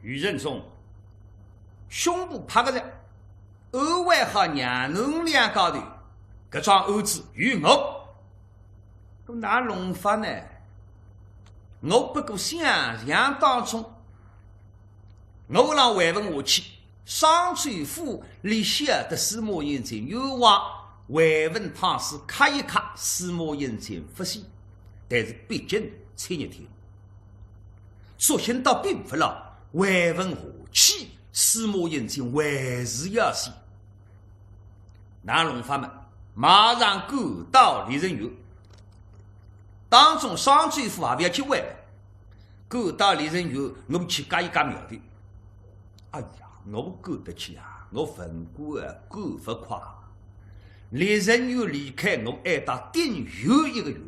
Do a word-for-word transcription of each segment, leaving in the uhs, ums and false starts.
余仁宗胸脯拍个着，安慰好娘娘两家头，搿桩案子由我。搿哪弄法呢？我不过想想当中，我让回文下去，商州府里晓得司马英俊冤枉，回文倘使吓一吓，司马英俊勿死，但是毕竟七日天。 索性倒并勿了，回文下去，司马英俊还是要死。哪弄法嘛？马上赶到丽人院，当中商州府也勿要去回，赶到丽人院，我去轧一轧苗头。哎呀，我赶得去啊，我文官啊，赶勿快。丽人院离开我还得顶远一个远。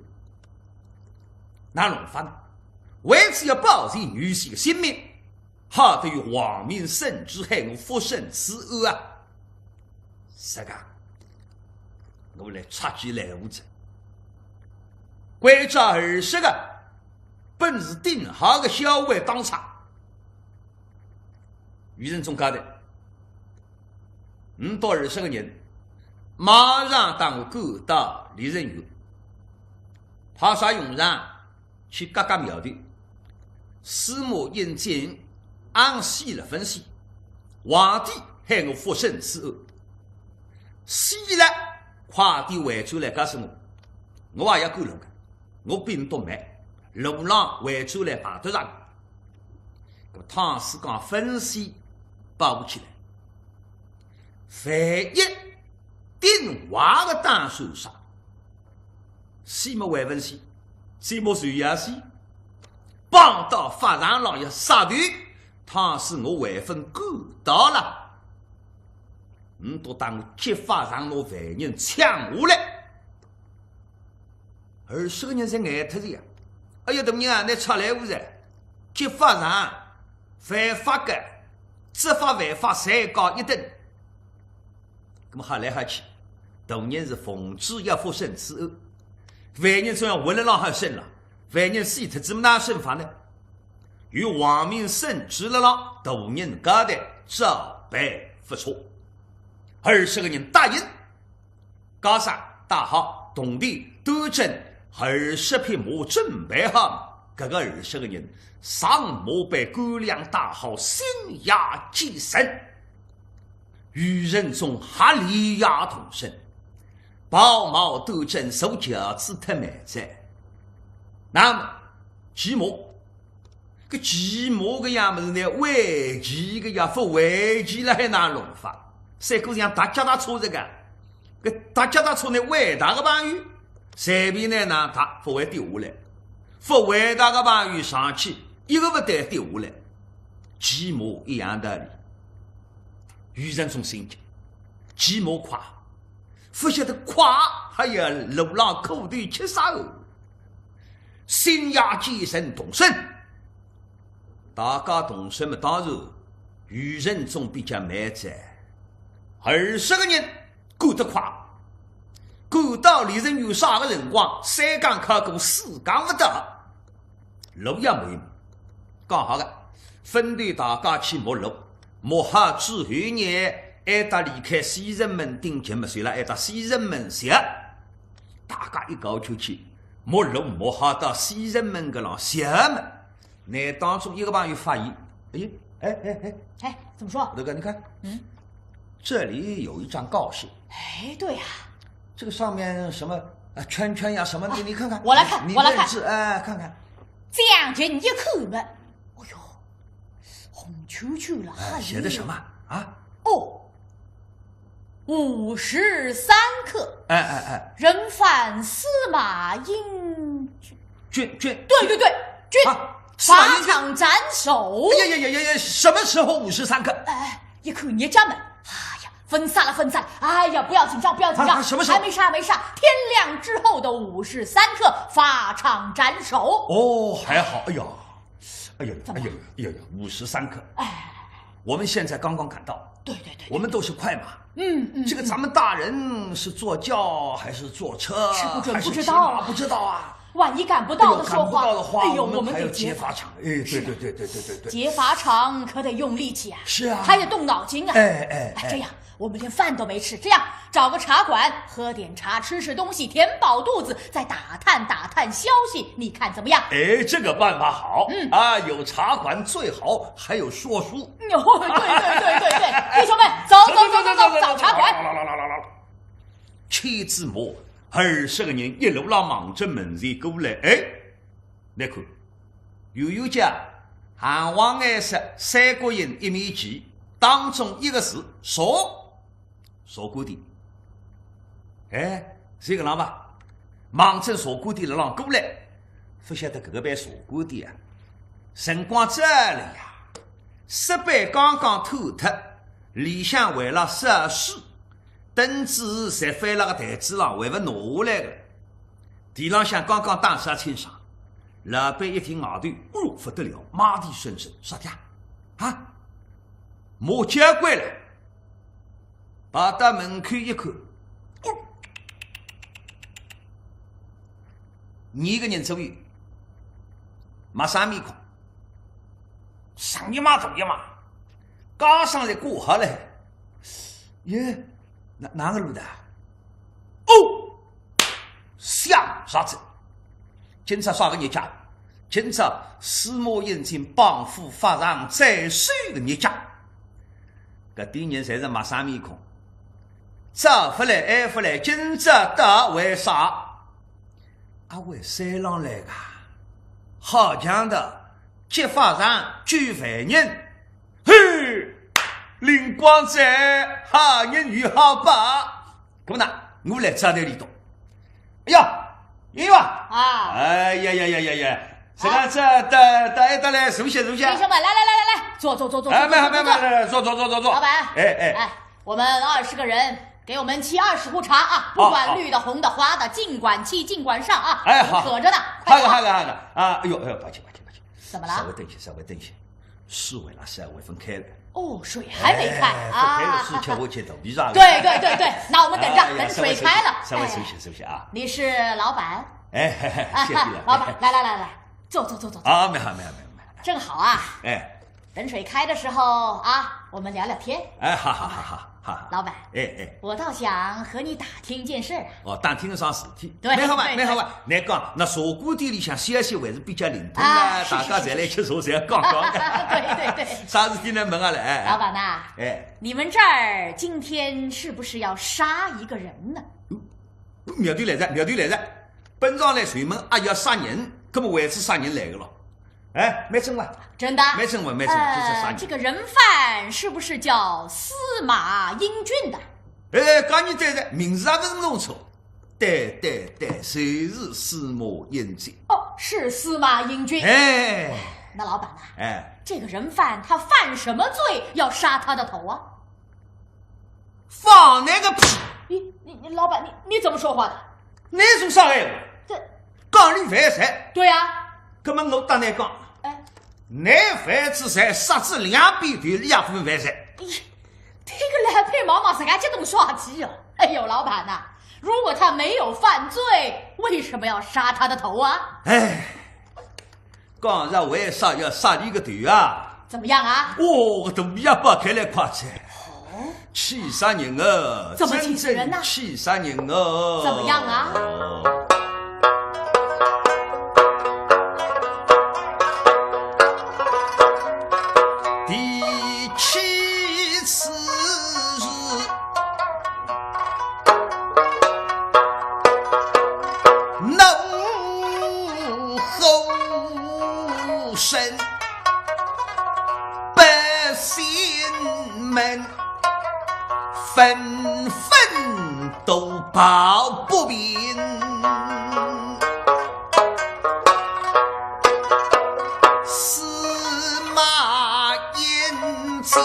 哪弄法呢？为仔要保全女婿个性命，好得有皇命圣旨喊我复审此案啊。实梗，我来插句烂胡子。关照二十个本事顶好个校尉当差， 余仁宗交代，倷笃二十个人，马上搭我赶到丽人院，派啥用场去轧轧苗头。司马英俊阿死了勿死，皇帝喊我复审此案，死了快点回转来告诉我，我也要赶路个。 我并勿慢，路浪回转来碰得着。搿倘使讲勿死保护起来，万一顶坏个打算啥？死么还勿死，死么随也死，绑到法场浪要杀头，倘使我还勿赶到了，倷笃搭我劫法场拿犯人抢下来。 二十个人侪呆脱仔呀。哎呀，大人啊，倷出来勿是？劫法场，犯法个，执法犯法侪高一等。葛末吓来吓去，大人是奉旨要复审此案，犯人总要活勒浪好审了，犯人死脱仔么哪审法呢？有皇命圣旨勒浪，大人交代照办勿错。二十个人答应， 家生带好铜钿、短证、二十匹马准备好，搿个二十个人上马背，干粮带好，星夜启程。余仁宗吓里夜动身，袍帽短证坐轿子脱慢哉。那么，骑马 搿骑马搿样物事呢，会骑个呀，勿会骑勒海哪弄法？赛过像踏脚踏车实梗，搿踏脚踏车呢，会踏个朋友，随便哪能踏，勿会跌下来。勿会踏个朋友上去，一个勿对跌下来。骑马一样道理。余仁宗心急，骑马快，勿晓得快，还要路浪苦头吃煞哦。 星夜启程动身。大家动身么，当然，余仁宗比较慢哉。二十个人赶得快，赶到丽人院啥个辰光，三更敲过，四更勿到，路也没有。讲好个，分队大家去摸路，摸好之后呢，还得离开西直门定金么，随了还得西直门歇。 大家一道就去摸路，摸好到西直门搿浪歇么，那当中一个朋友发现，哎，哎，哎，哎，哎，怎么说？那个，你看，嗯，这里有一张告示，哎，对呀，这个上面什么啊圈圈呀什么的，你看看，我来看，你我来看，字，哎，看看，这样人一看嘛，哎呦，红球球了，哎，写的什么啊？哦，午时三刻，哎哎哎，人犯司马英俊，俊俊，对对对，俊，啊，司马英俊法场斩首。哎呀呀呀呀呀，什么时候午时三刻？哎，一看日脚么，哎呀，分散了分散了，哎呀，不要紧张，不要紧张，啊什么时候还没啥没啥，天亮之后的午时三刻，法场斩首。哦，还好，哎呀，哎呀，怎么哎呀，哎呀，午时三刻，哎，我们现在刚刚赶到，对对对，我们都是快马，嗯嗯，这个咱们大人是坐轿还是坐车，吃不准还是不知道啊骑马不知道啊。万一赶不到的时候，哎呦，赶不到的话，哎呦，我们还有我们得劫劫法场。哎，对对对对对对对。劫法场可得用力气啊，是啊。还得动脑筋啊。哎哎哎。这样我们连饭都没吃，这样找个茶馆喝点茶，吃吃东西，填饱肚子，再打探打探消息，你看怎么样？哎，这个办法好。嗯啊，有茶馆最好，还有说书。对对对对对，弟兄们，走走走走走，找茶馆。牵仔马，二十个人一路浪望着门前过来。哎，你看，有有家，含黄颜色三角形一面旗，当中一个字，茶，茶馆店。哎，是个浪吧？望着茶馆店了浪过来，不晓得搿个爿茶馆店啊，辰光早了呀，石板刚刚坍脱，里向还辣烧水，凳子侪翻辣个台子浪，还勿拿下来个。地浪向刚刚打扫清爽，老板一听外头，哦哟，不得了，马蹄声声，啥的啊？啊，马交关了。 跑到门口一看，哦，廿个人左右，陌生面孔，上一码大一码，家生侪挂好了。耶，哪哪个路的？哦，想啥子？今朝啥个日脚？今朝司马英俊绑赴法场斩首个日脚。 搿点人侪是陌生面孔，早勿来晚勿来，今朝到为啥？阿会山浪来个？好强的，劫法场救犯人。嘿，灵光哉，好人有好报。搿么呢，我来招待俚笃。哎呀， 有啊。啊，哎呀呀呀呀呀，这个这这这这来，是不是是不是？弟兄们，来来来来来，坐坐坐坐。哎，没有没有没有，坐。来来，坐坐坐坐坐。老板，哎哎，哎，我们二十个人，给我们沏二十壶茶啊，不管绿的、红的、花的，尽管沏，尽管上啊。哎好，渴着呢。好个好个好个啊，哎呦哎呦，抱歉抱歉抱歉，怎么了？稍微等一下，稍微等一下，水还辣，水还没开了。哦，水还没开哎，啊。不开了，水吃下去肚皮上了。对对对对，那我们等着，哎呀等水开了。稍微休息，稍微休哎息，稍微休息啊。你是老板？哎，嘿嘿嘿，谢谢了。老板，来来来来，坐坐坐坐坐。啊，没有没有没有没有，正好啊，哎等水开的时候啊，我们聊聊天。哎，好好好好好好。老板，哎哎，我倒想和你打听一件事儿啊。哦，打听个啥事体？对蛮好嘛对蛮好嘛。来讲，那茶馆店里向消息还是比较灵通啊的，是大家侪来吃茶，侪要讲讲的。对对对，啥事体呢？问啊来。哎老板呐，哎，你们这儿今天是不是要杀一个人呢？苗头来哉，苗头来哉。本庄来水门啊，要杀人，搿么为仔杀人来个咯。哎，蛮正嘛，真的？蛮正嘛，蛮正嘛，就是杀呃，人。这个人犯是不是叫司马英俊的？哎，讲你对哉，名字也勿是弄错。对对对，就是司马英俊。哦，是司马英俊。哎那老板呐，哎，这个人犯他犯什么罪要杀他的头啊？放那个屁！你你你，老板，你你怎么说话的？你说啥闲话？这讲你犯罪，对呀、搿么我搭你讲，哎，你犯仔罪，杀仔两边头，也勿犯罪。咦，这个老板毛毛自家激动耍气哦。哎呦，老板呐，如果他没有犯罪，为什么要杀他的头啊？哎，讲着为啥要杀你个头啊？怎么样啊？哦，搿头皮也爆开来快哉。气杀人啊！怎么气死人呢真正气杀人啊！怎么样啊？第七次是怒火升，百姓们 纷纷都抱不平。司马英俊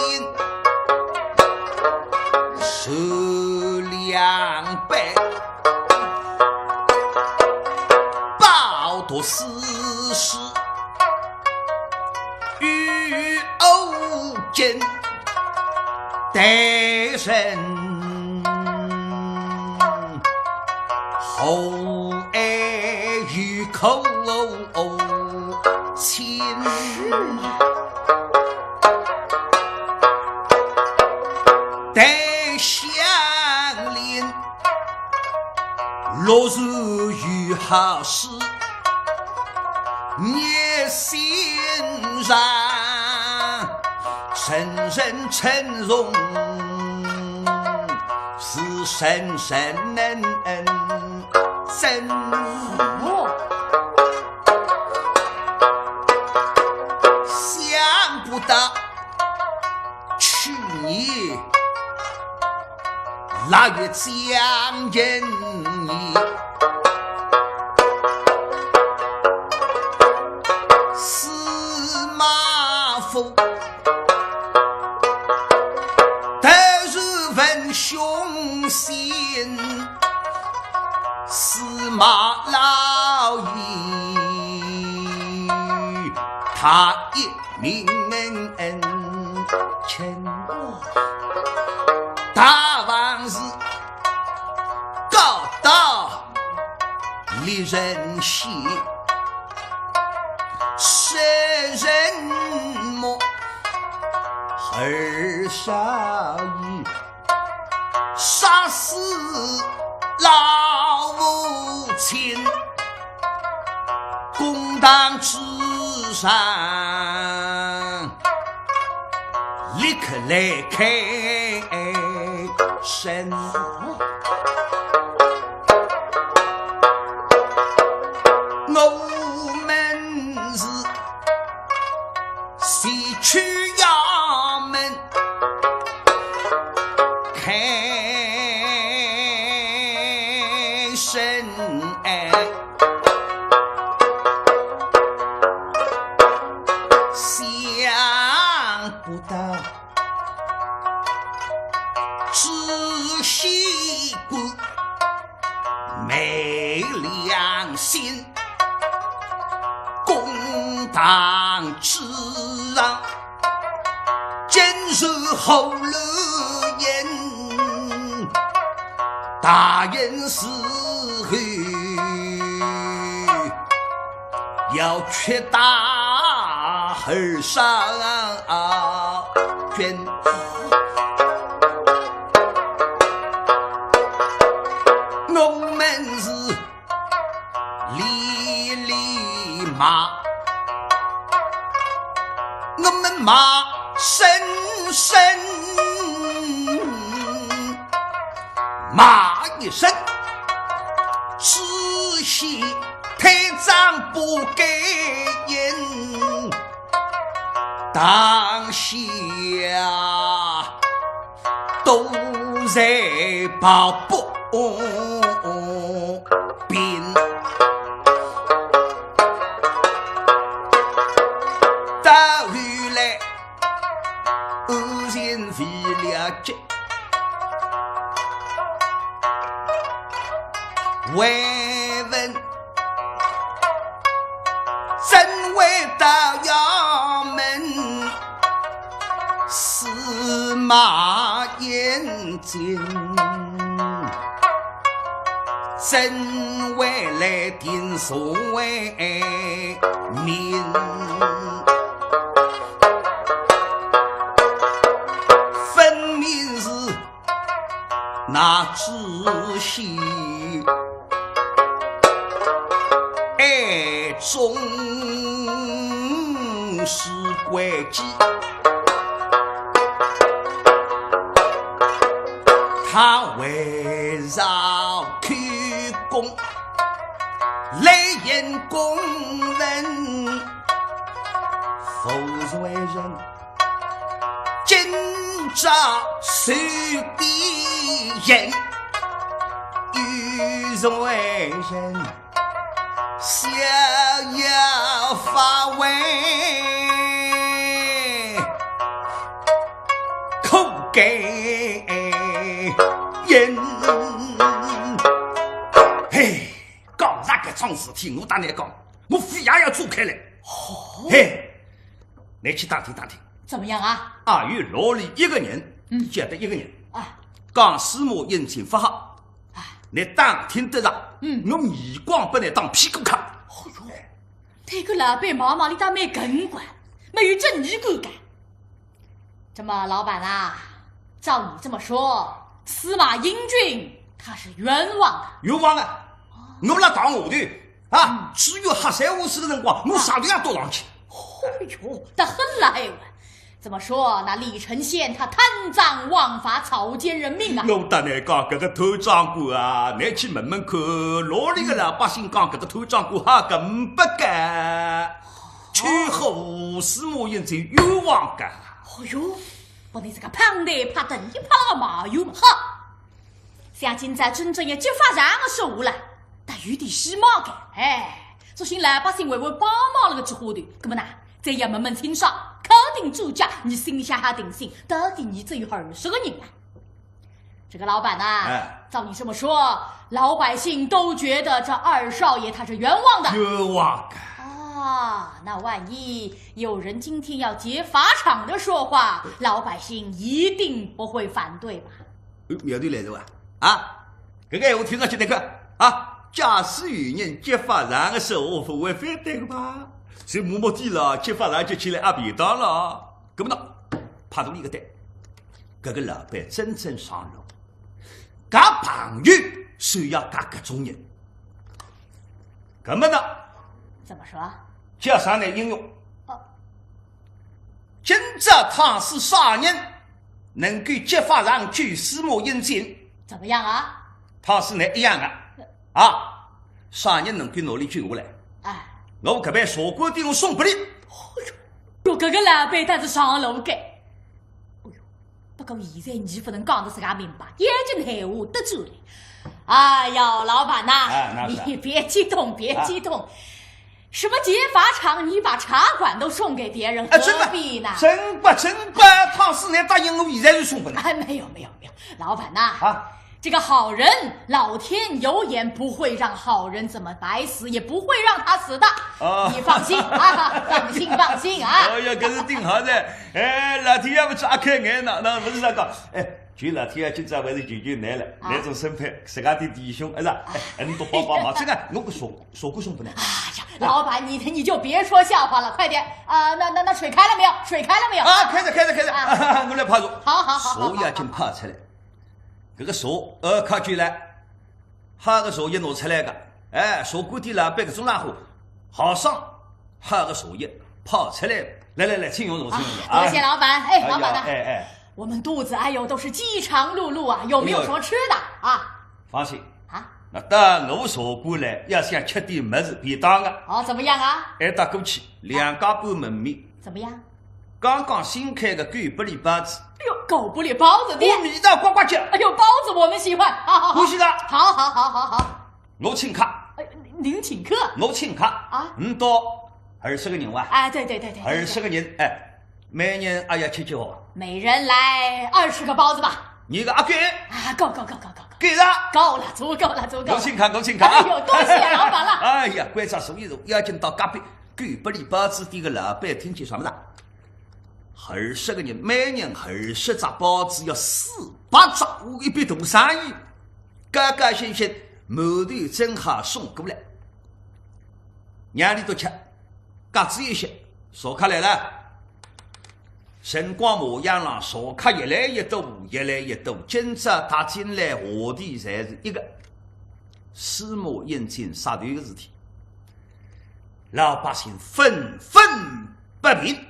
受两杯，饱读诗书。 与我今待人厚爱有口亲。待相邻，若是有好事，热心肠，人人称颂，是人人能 真哦，想不到去年腊月将近年，司马府 头是文雄县，司马老爷，他一名亲。大王是高到 立人贤，舍人母，儿孝义，杀死老父亲，公堂之上 立刻来开审。我们是前去衙门开审。 想不到，知县官没良心，公堂之上，竟然胡乱言，大人是后 要屈打而上君。我们是连连骂，我们骂深深 骂一声，知县太丈不该言，当下都在抱不平。到后来， 无心费了劲，为问怎会到衙门司马眼前，怎会来定罪名？ 分明是那知县暗中使诡计，他围绕口供 来言公文，无罪人今朝受的刑，有罪人逍遥法外，可该刑。嘿， 讲着搿桩事体，我搭倷讲，我肺也要炸开来。哦。嘿，倷去打听打听。怎么样啊？阿有牢里一个人，嗯。叫得一个人。啊。讲司马应进勿好。啊。倷打听得着，嗯，我耳光拨倷打屁股看。哦哟，搿个老板毛毛里倒蛮梗个，蛮有正义感个。这么，老板啊，照你这么说，司马英俊他是冤枉的。冤枉啊！我辣讲我的啊，只有黑三五四个辰光，我啥都要躲上去。哦哟，得很了哎喂！ 怎么说，那李承乾他贪赃枉法，草菅人命啊！我搭倷讲，搿个贪赃官啊，倷去问问看，老里个老百姓讲，搿个贪赃官哈根勿该，秋后无司马英俊冤枉个。哦哟，拨倷这个胖头拍等于拍了个马油嘛，哈！像今朝真正要揭发人个说话了，但有点希望个，哎，作兴老百姓会会帮忙了个之后头，那么呢？ 再要问问清爽，肯定主家，你心里向还定心，到底你只有二十个人啊？这个老板呐，哎，照你这么说，老百姓都觉得这二少爷他是冤枉的。冤枉个。啊，那万一有人今天要劫法场的说话，老百姓一定不会反对吧？ 呃，苗头来了啊！啊，搿个闲话听上去那个啊，假使有人揭发人个说话，勿会反对个吧？所以目的了，揭发人就起来阿便当了。那么呢，拍大伊个单，搿个老板真正上路，搿朋友是要搿搿种人。那么呢，怎么说？叫啥呢？应用。哦。 今朝倘使啥人能够揭发人救司马英俊，怎么样啊？倘使倷一样个啊，啥人能够拿伊救下来？哎，我搿爿茶馆店我送拨伊。哟，搿个老板倒是上路个。哎哟，不过现在你勿能讲得自家明白，眼睛闲话得罪了。哎哟，老板呐，哎，那是啊。你别激动，别激动。啊。 什么劫法场，你把茶馆都送给别人，哎，真的，何必呢？真个，真个，倘使倷答应我，现在就送拨倷。哎，没有，没有，没有，老板呐，啊，这个好人，老天有眼，不会让好人这么白死，也不会让他死的。啊。你放心啊，放心，放心啊。哎呀，搿是顶好个。哎，老天爷勿是阿开眼呢，那勿是啥个，哎， 就老天爷今朝还是求求倷了，啊，倷种身份，自家的弟兄，是吧？哎，倷多帮帮忙，这个我个手，手骨送拨倷。哎呀，老板，你，你就别说笑话了，快点啊！那，那，那水开了没有？水开了没有？啊，开着，开着，开着，啊，我来泡茶。好，好，好，好，水已经泡出来，搿个茶，呃，开出来， 好个茶叶拿出来个，哎，茶馆店老板搿种家伙，豪爽，好个茶叶泡出来，来来来，请用茶，请用茶。啊，多谢老板。哎，哎呀，老板呐，哎，哎。我们肚子，哎呦，都是饥肠辘辘啊，有没有什么吃的啊？哎呦。放心，啊？那到我茶馆来，要想吃点物事，便当个。哦，怎么样啊？哎，到过去，两家半门面。怎么样？ 刚刚新开个狗不理包子。哎呦，狗不理包子店。哦，味道呱呱叫。哎呦，包子我们喜欢。好，好，好。欢喜个。好，好，好，好，好。我请客。哎，您请客？我请客。啊？倷多二十个人哇？哎，对，对，对，对，对。二十个人，哎，每人阿要吃几个？每人来二十个包子吧。倷个阿够？啊，够，够，够，够，够，够。够了？够了，足够了，足够了。我请客，我请客啊。哎呦，多谢老板了。哎呀，关照所有人，要紧到隔壁狗不理包子店个老板听见啥么子？ 二十个人，每人二十只包子，要四百只，我一笔大生意，高高兴兴，馒头蒸好送过来，让伊笃吃，隔仔一歇，茶客来了。辰光模样浪，茶客越来越多，越来越多，今朝踏进来话题侪是一个，司马英俊杀头个事体，老百姓愤愤不平。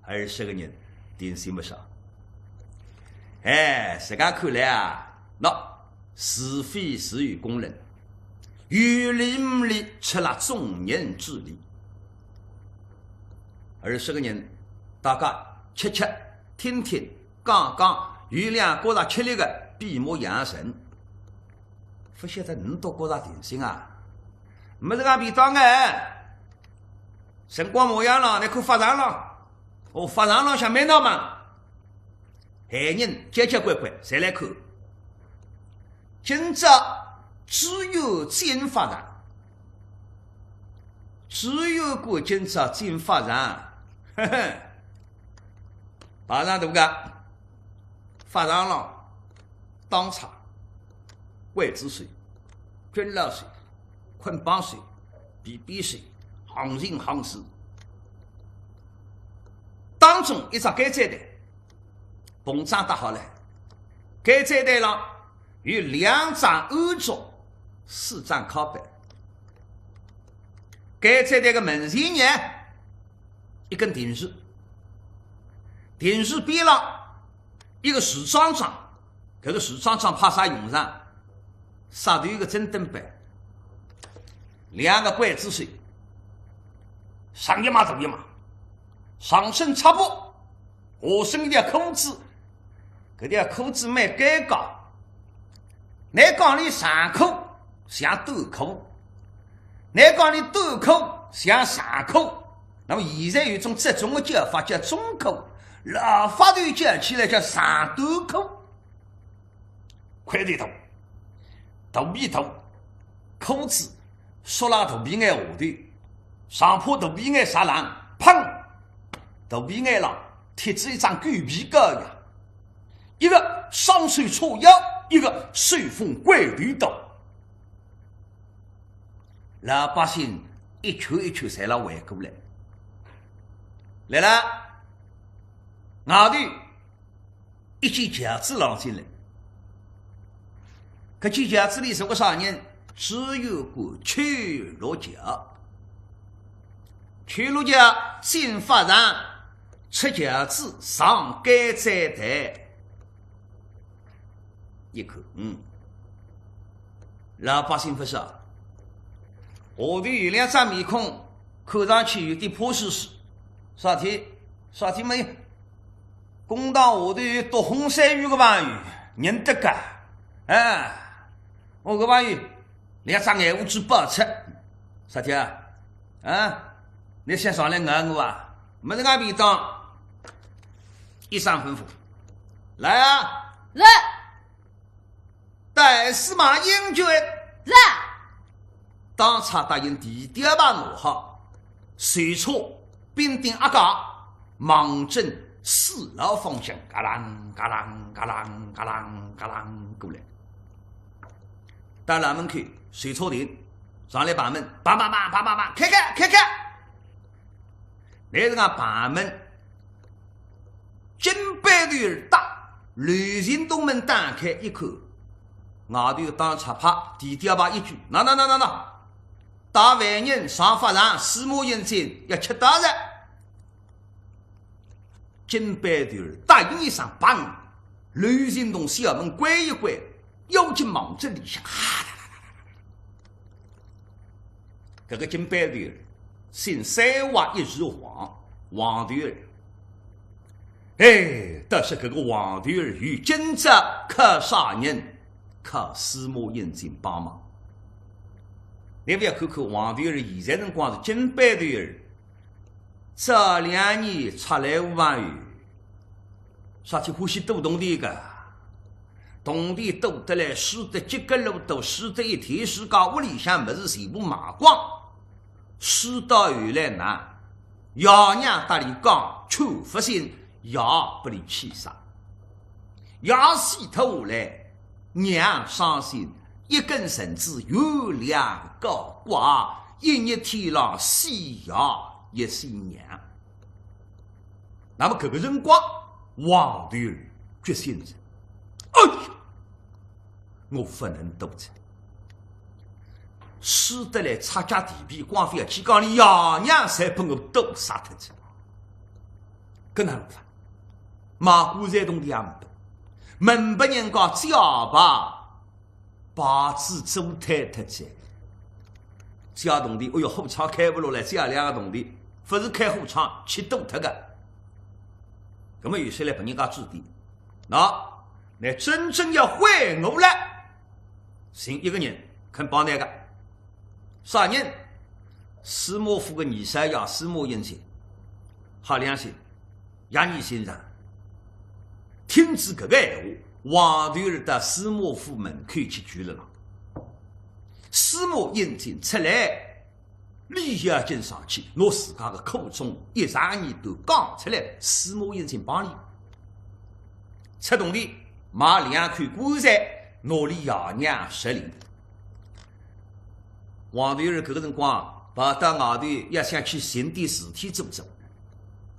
二十个人定心勿少。哎，自家看来啊，喏，是非自有公论，有理无理出了众人之理。二十个人，大家吃吃，听听，讲讲，有两个人吃力个，闭目养神。勿晓得倷笃觉着定心啊？没这个便当哎。 辰光模样了，倷看法场浪，哦，法场浪向蛮闹猛，闲人交交关关，侪来看。今朝知县进法场，知县官今朝进法场，嘿嘿，排场大个，法场浪当差，刽子手、军老手、捆绑手、皮鞭手，行行行势。当中一只监斩台，篷帐搭好了，监斩台浪有两张案桌，四张靠背。监斩台个门前呢，一根电视，电视边浪一个树桩桩，搿个树桩桩派啥用场？杀头个真灯板，两个刽子手，上一码大一码，上身赤膊，下身一条裤子，搿条裤子蛮尴尬。倷讲俚长裤像短裤，倷讲俚短裤像长裤，那么现在有种折中个叫法叫中裤，老法头叫起来叫长短裤。 块头大，肚皮大，裤子缩辣肚皮眼下头，上铺肚皮眼啥浪，砰！肚皮眼浪贴仔一张狗皮膏药，一个双手叉腰，一个手捧鬼头刀。老百姓一圈一圈侪辣围过来。来了，外头 一件轿子拉进来。搿件轿子里坐个啥人？知县官邱六桥。邱六桥进法场，出轿子上监斩台。一看，嗯，老百姓勿少，下头有两张面孔，看上去有点怕兮兮。啥体？啥体没有？ 公堂下头有读红三元个朋友，认得个。哎，我个朋友，两只眼珠子爆出，啥体啊？啊，倷想上来咬我啊？没得俺便当。一声吩咐，来啊！来！ 带司马英俊。来。当差答应，提吊牌拿好，随手兵丁阿嘎，望准四牢方向，嘎啷嘎啷嘎啷嘎啷嘎啷过来。到牢门口，随手停，上来拍门，梆梆梆梆梆梆，开开开开。 乃是讲拍门，金背头儿搭，刘进东门打开一看，外头当差派，提吊牌一举，喏喏喏喏喏，带犯人上法场，司马英俊要吃刀哉。金背头儿答应一声，砰，刘进东小门关一关，要紧望准里向，啊 搿个金背头儿，姓三画一字黄，黄头儿。哎，但是搿个黄头儿有今朝靠啥人？靠司马英俊帮忙。倷覅看看黄头儿现在辰光是金背头儿， 早两年出来无朋友，啥体欢喜赌铜钿个？铜钿赌得来，输得几个路多，输得一天世界，屋里向物事全部卖光。输到后来呢，爷娘搭俚讲，劝勿醒，爷拨俚气煞。 爷死脱下来，娘伤心，一根绳子有两个高挂，一日天浪死爷也死娘。那么搿个辰光，黄头儿决心是，哎呀，我勿能赌哉，输得来拆家地皮，光覅去讲俚爷娘侪拨我赌杀脱哉，搿哪能办法？ 买棺材铜钿也没得，问拨人家借吧，牌子做坍脱哉。借铜钿，哎哟，货场开勿落来，借两个铜钿，勿是开货场，去赌脱个。葛末有些来拨人家指点，喏，倷真正要悔悟了，寻一个人肯帮倷个。 啥人？司马府个二少爷司马英俊，好良心，爷儿心肠。听仔搿个闲话，黄头儿到司马府门口去跪了啦。司马英俊出来，礼要紧上去，拿自家个苦衷一长二短讲出来，司马英俊帮俚出铜钿，买两口棺材，拿俚爷娘杀了。王头儿搿个辰光跑到外头要想去寻点事体做做，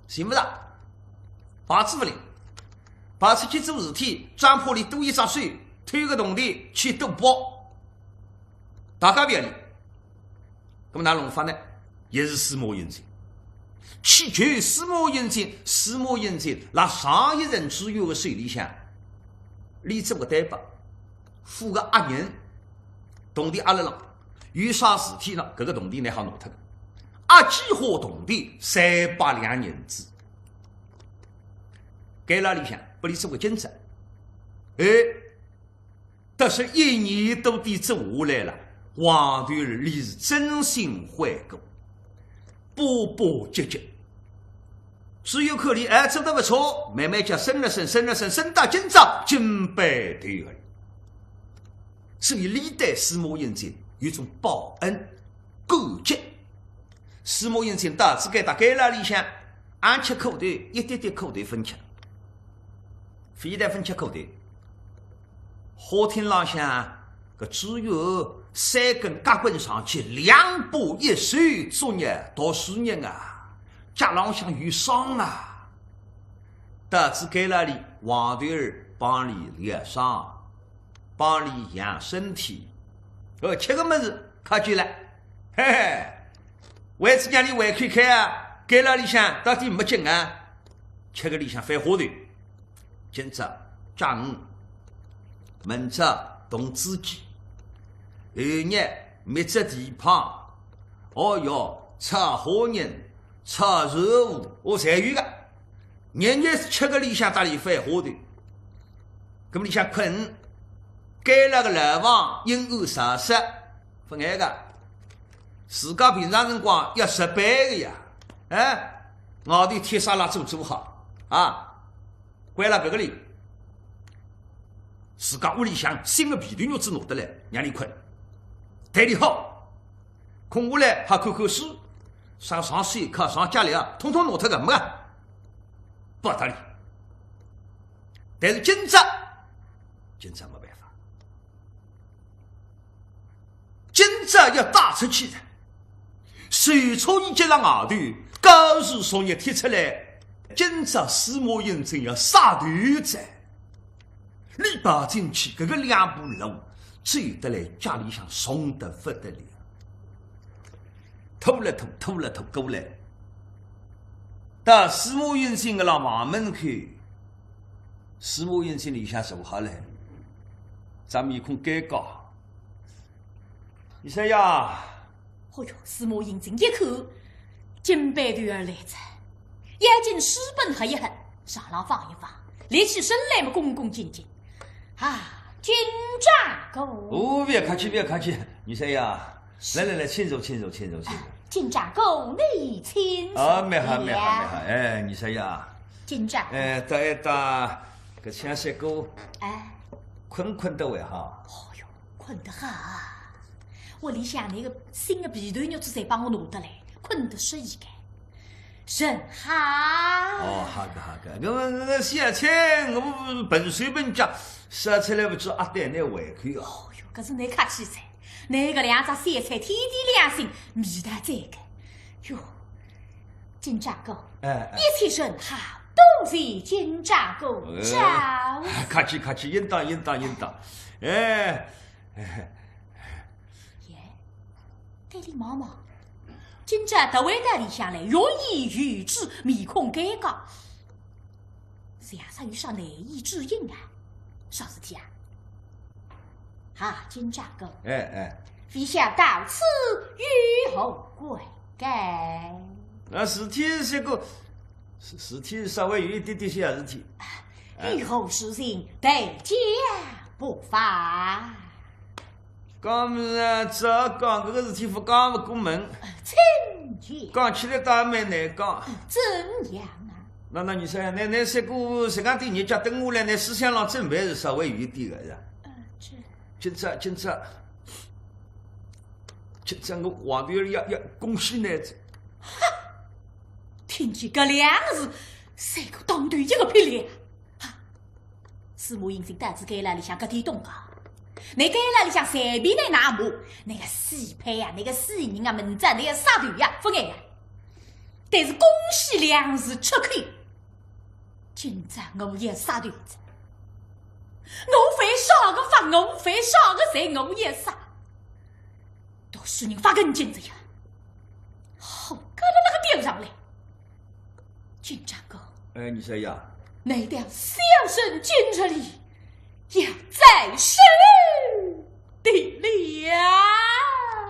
寻勿着，牌子勿灵，跑出去做事体，账簿里多一只手，偷个铜钿去赌博。大家勿要理。那么哪弄法呢？也是司马英俊。去求司马英俊，司马英俊辣上一任知县个手里向，俚做个担保，付个押银，铜钿押辣浪，有啥事体呢？搿个铜钿呢好拿脱个，押几化铜钿，三百两银子。监牢里向拨俚做个经纪。哎，但是一年多点做下来了，王头儿俚是真心悔过，巴巴结结。知县看俚，哎，做得勿错，慢慢叫升了升，升了升，升到今朝，经办头儿。所以俚对司马英俊有种报恩、感激。司马英俊到仔该搭监牢里向，阿吃苦头，一点点苦头勿吃，非但勿吃苦头，花厅浪向搿知县三根夹棍上去，两把一收，作孽读书人啊，脚浪向有伤啊。到仔监牢里，王头儿帮俚疗伤，帮俚养身体。呃，吃个物事，客气了，嘿嘿，为仔让俚胃口开啊，监牢里向到底没劲啊，吃个里向翻花头。今朝炸鱼，明朝动猪鸡，后日焖只蹄髈，哦哟，炒虾仁，炒鳝糊，哦，侪有个。日日吃个里向搭俚翻花头。搿么里向困，监牢个牢房阴暗潮湿，勿碍个。自家平常辰光要值班个呀，哎，外头铁砂蜡做做好啊，关辣搿个里。自家屋里向新个被头褥子拿得来，让俚困，对俚好，困下来好看看书，上上手铐、上脚镣，统统拿脱个，没个，不搭理。但是今朝，今朝没办法，今朝要带出去的，手镯已经辣外头，告示昨日贴出来，今朝司马英俊要杀头哉。俚跑进去，搿个两步路走得来，脚里向重得勿得了。拖了拖，拖了拖过来，到司马英俊个牢房门口，司马英俊里向坐下来，张面孔尴尬。你说呀， 哦哟，司马英俊一看，经办头儿来哉，眼睛水本黑一黑，上浪放一放，立起身来么恭恭敬敬。啊，金掌柜。哦，覅客气，覅客气，女婿呀，来来来，请坐，请坐，请坐，请坐。金掌柜，你请坐。啊，蛮好，蛮好，蛮好。哎，女婿呀，金掌。哎，搭一搭，搿腔歇个，哎，困困得会哈？哦哟， 困得好啊。屋里向那个新的被头褥子侪帮我弄得来，困得适意个。甚好。哦，好个好个，搿么搿个小菜我勿是笨手笨脚，烧出来勿知阿对倷胃口哦。哦哟，搿是倷客气哉，倷搿两只小菜天地良心，味道赞个。哟， 金掌柜，哎，哎。一切甚好，多谢金掌柜照顾。哎，客气客气，应当应当应当。哎，哎。耶，对俚望望，金掌柜回到里向来，欲言又止，面孔尴尬。像煞有啥难言之隐啊？啥事体啊？啊，金掌柜。哎，哎。 非想到此有何贵干？啊，事体是个，事，事体稍微有一点点小事体。啊。有何事情，但讲不妨。讲么是啊，只要讲搿个事体，勿讲勿过门。呃，请讲。讲起来倒蛮难讲。呃，怎样啊？那，那你说呀，那，那说个实梗点日脚蹲下来，那思想浪准备是稍微有一点个，是吧？呃，这 今朝，今朝，今朝我王头儿要，要恭喜倷哉。哈！听见搿两个字，三个当头一个霹雳。哈！司马英俊到仔监牢里向搿点动静，倷该勒里向随便倷哪骂，倷个死胚呀，倷个死人啊，明朝倷个杀头呀，勿碍呀。但是恭喜两字出口，今朝我要杀头哉。我犯啥个法，我犯啥个罪，我要杀。读书人发根筋哉呀，火搁勒那个顶上来。 金掌柜，哎，二少爷。难道小生今日里要再受的了？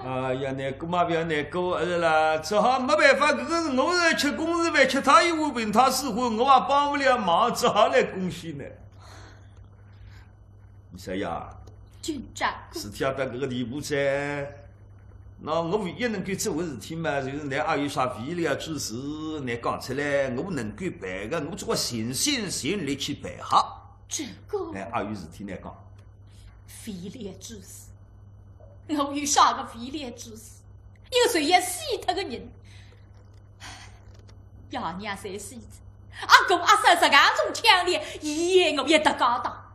哎呀，难过嘛，勿要难过，儿啦，只好没办法，搿个是我是吃公事饭，吃他一碗，凭他使唤，我也帮勿了忙，只好来恭喜呢。 二少爷，金掌柜。事体也到搿个地步哉，那我唯一能够做的事体嘛，就是倷阿有啥未了之事，倷讲出来，我能够办个，我总归尽心尽力去办好。这个，哎，阿有事体倷讲。未了之事，我有啥个未了之事？一个谁也死脱个人，爷娘侪死哉，阿哥阿嫂实梗种腔调，以后我也搭界当。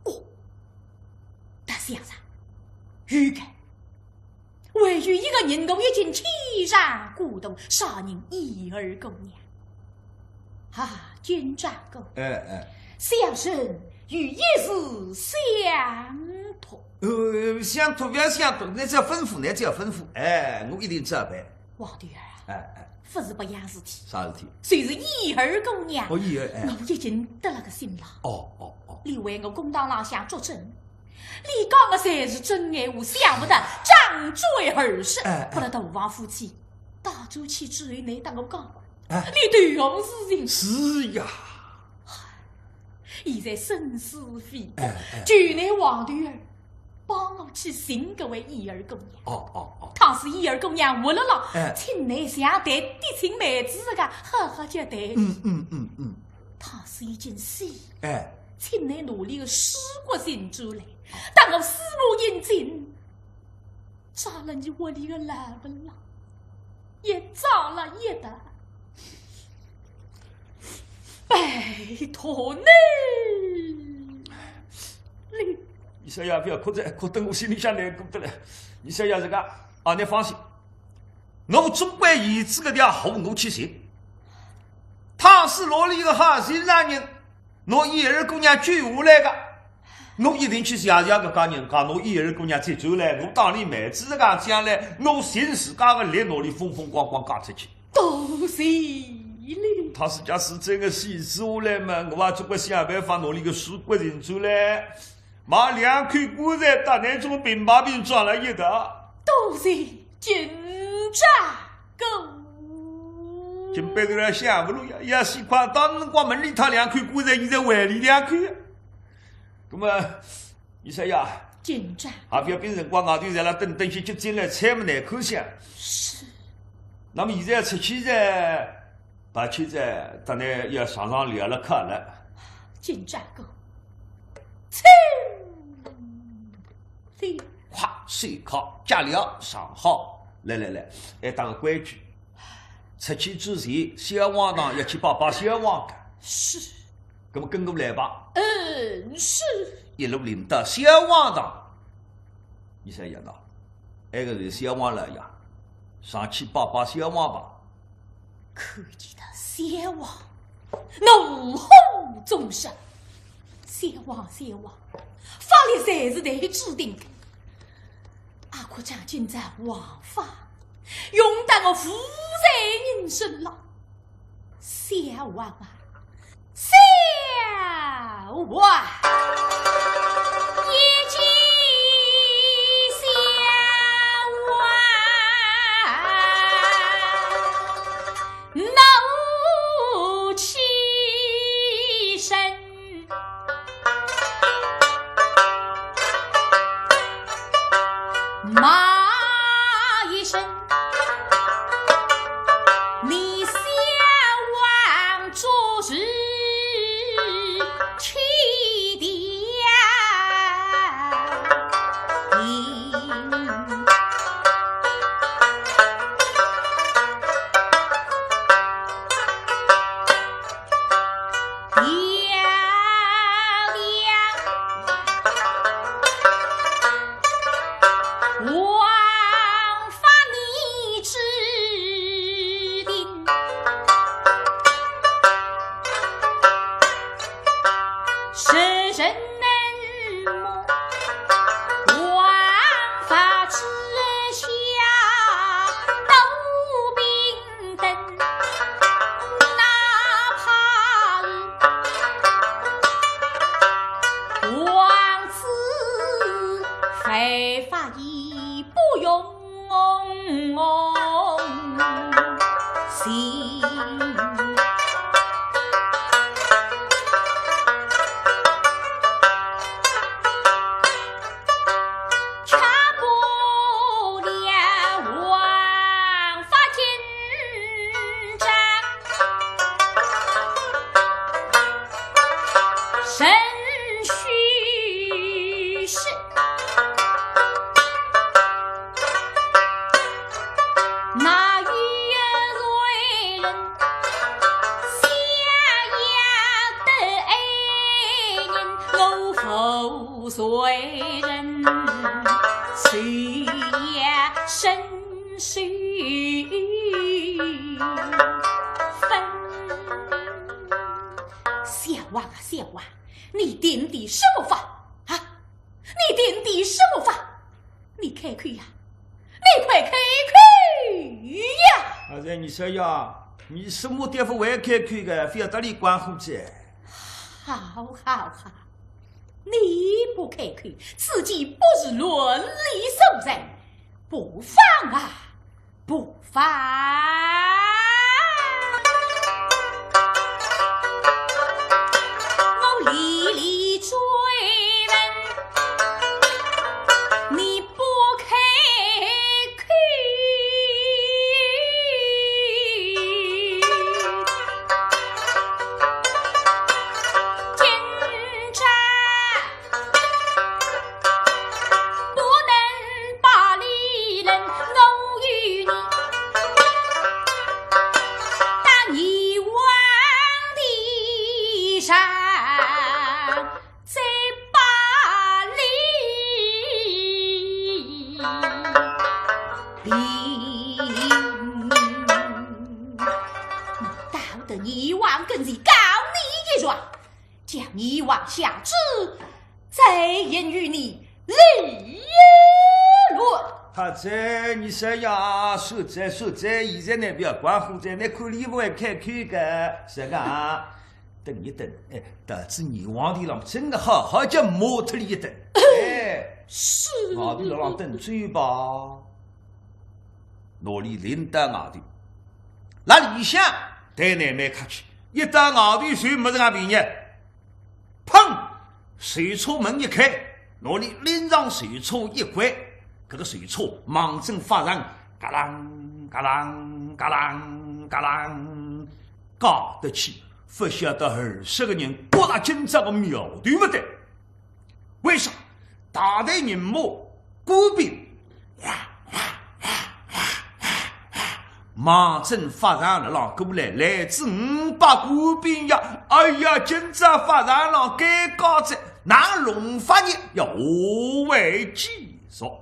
哦，但是呀啥？有个，还有一个人我已经牵肠挂肚，啥人？燕儿姑娘。啊，金掌柜，哎，哎。小生有一事相托。呃，相托勿要相托，倷只要吩咐，倷只要吩咐，哎，我一定照办。王头儿啊，哎，哎。勿是别样事体，啥事体？就是燕儿姑娘。哦，燕儿，哎。我已经得了个信了。哦，哦，哦。俚为我公堂浪向作证，俚讲的侪是真闲话，想勿到张嘴而舌，哎，哎。拨勒大房夫妻带转去之后，倷搭我讲过，哎。俚投河自尽。是呀。现在生死未卜，哎，哎。求倷王头儿 帮我去寻搿位燕儿姑娘。哦，哦，哦。倘使燕儿姑娘活勒浪，哎。请倷像待嫡亲妹子实梗，好好叫待。嗯，嗯，嗯，嗯。倘使已经死，哎。请倷拿俚个尸骨寻出来，搭我司马英俊，葬勒伲屋里个老坟浪。 也葬勒一道。拜托倷了。二少爷，勿要哭哉，哭得我心里向难过得来。二少爷，实梗，啊，倷放心，我总归沿仔搿条河我去寻。倘使拿俚个好心上人 拿燕儿姑娘救下来个，我一定去谢谢搿家人家，拿燕儿姑娘接转来，我当俚妹子实梗，将来我寻自家个力，拿俚风风光光嫁出去。多谢倷。倘使假使真个死仔下来嘛，我也总归想办法拿俚个尸骨寻转来，买两口棺材搭倷种平牌匾装勒一道。多谢 金掌柜。金杯头浪想勿落呀，要死快，当辰光问俚脱两口棺材，现在还俚两口呀。葛末，二少爷，金掌，也勿要变辰光，外头侪辣等，等歇急进来，菜末难看相。是。那么现在出去哉，跑去哉，等歇要上上料了，客了。金掌柜，请哩。 哗，手铐解了，上好。来来来，还打个规矩，出去之前，小王堂要去拜拜小王个。是。葛末跟我来吧。嗯，是。一路领到小王堂，二少爷呐，埃个是小王老爷，上去拜拜小王吧。 看见得小王怒火中烧，小王，小王，法律侪是倷制定个，阿可将今朝王法用到我无罪人身浪，小王啊， 小王，一见小王，怒气生。 骂一声，你小王做事欺天行用心。却不料王法紧张，趁虚实。 哪有罪人下药的爱人，我负罪人，谁也伸手分。小王啊，小王，你定的什么法啊？你定的什么法？ 你开口呀，你快开口呀！啊，这二少爷，你什么地方会开口个，非要搭俚关火哉？好，好，好，你不开口，此地不是论理所在，不妨啊，不妨。 我历历追问，你不开口。今朝 不能把理论，我与你打泥丸的上，再把理平。到得泥丸跟前告你一状， 将泥丸下旨，再言与你理论。好哉，二少爷，说哉说哉，现在呢，不要关火哉，你看俚勿会开口个，是个啊。等一等，哎，到仔泥丸钿浪，真个好好叫骂脱俚一顿。哎，是。外头浪等走吧。拿俚领到外头，辣里向对俚蛮客气，一到外头就没啥个便宜。 砰！囚车门一开，拿俚拎上囚车一关，搿个囚车望准法场，嘎啷嘎啷嘎啷嘎啷，轧得去，勿晓得二十个人觉着今朝个苗头勿对。为啥？大队人马官兵 望准法场浪过来，来仔五百官兵呀！哎呀，今朝法场浪尴尬哉，哪弄法呢？要下跪祈祷。